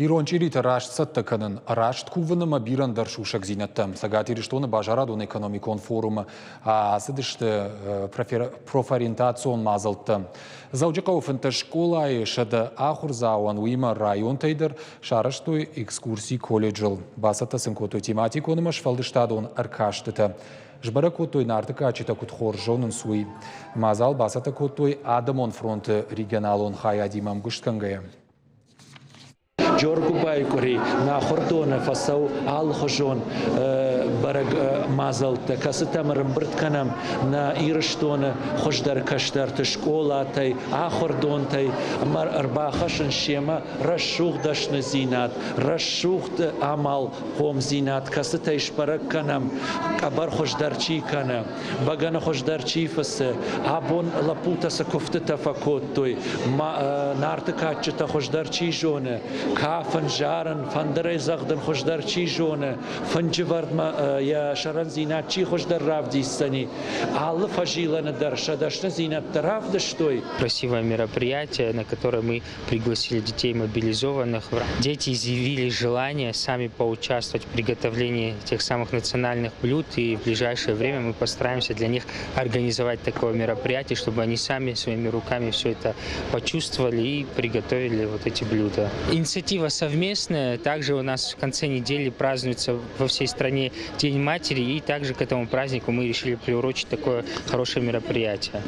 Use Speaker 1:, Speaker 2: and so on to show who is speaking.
Speaker 1: Ирон чъиритӕ раст цӕттӕ кӕнын, раст кувын ӕмӕ бирӕ ӕндӕр сусӕгдзинӕдтӕ. Цӕгат Ирыстоны базарадон-экономикон форумы ацыдысты профориентацион мадзӕлттӕ. Дзӕуджыхъӕуы 15 скъолайы 100 ахуырдзауӕн, уыимӕ районтӕй дӕр сарӕзтой экскурси колледжыл. Бацӕттӕ сын кодтой тематикон ӕмӕ сфӕлдыстадон ӕркастытӕ. Сбӕрӕг кодтой, Нарты кадджытӕ куыд хорз зонынц, уый. Мадзал бацӕттӕ кодтой Адӕмон фронты регионалон хайадимӕ ӕмгуыстгӕнгӕйӕ.
Speaker 2: Джоргуыбайы къуыри нӕ ахуырдоны фӕцӕуы алыхуызон бӕрӕг мадзӕлттӕ, кӕцытӕм ӕрӕмбырд кӕнӕм нӕ Ирыстоны хуыздӕр кӕстӕрты скъолатӕй, ахуырдонтӕй ӕмӕ ӕрбахӕссын семӕ рӕсугъд дӕсныдзинад, рӕсугъд амалхъомдзинад, кӕцытӕй сбӕрӕг кӕнӕм, къӕбӕр хуыздӕр чи кӕны, бӕгӕны хуыздӕр чи фыцы, абон лӕппутӕ цы куывтытӕ фӕкодтой, Нарты кадджытӕ хуыздӕр чи зоны, кафын, зарын, фӕндырӕй дзӕгъдын хуыздӕр чи зоны, фынджывӕрдмӕ йӕ сӕрӕндзинад чи хуыздӕр равдисдзӕни, алы фӕзилӕны дӕр сӕ дӕсныдзинӕдтӕ равдыстой.
Speaker 3: Красивое мероприятие, на которое мы пригласили детей мобилизованных. Дети изъявили желание сами поучаствовать в приготовлении тех самых национальных блюд, и в ближайшее время мы постараемся для них организовать такое мероприятие, чтобы они сами своими руками все это почувствовали и приготовили вот эти блюда. Инициатива совместная. Также у нас в конце недели празднуется во всей стране День матери, и также к этому празднику мы решили приурочить такое хорошее мероприятие.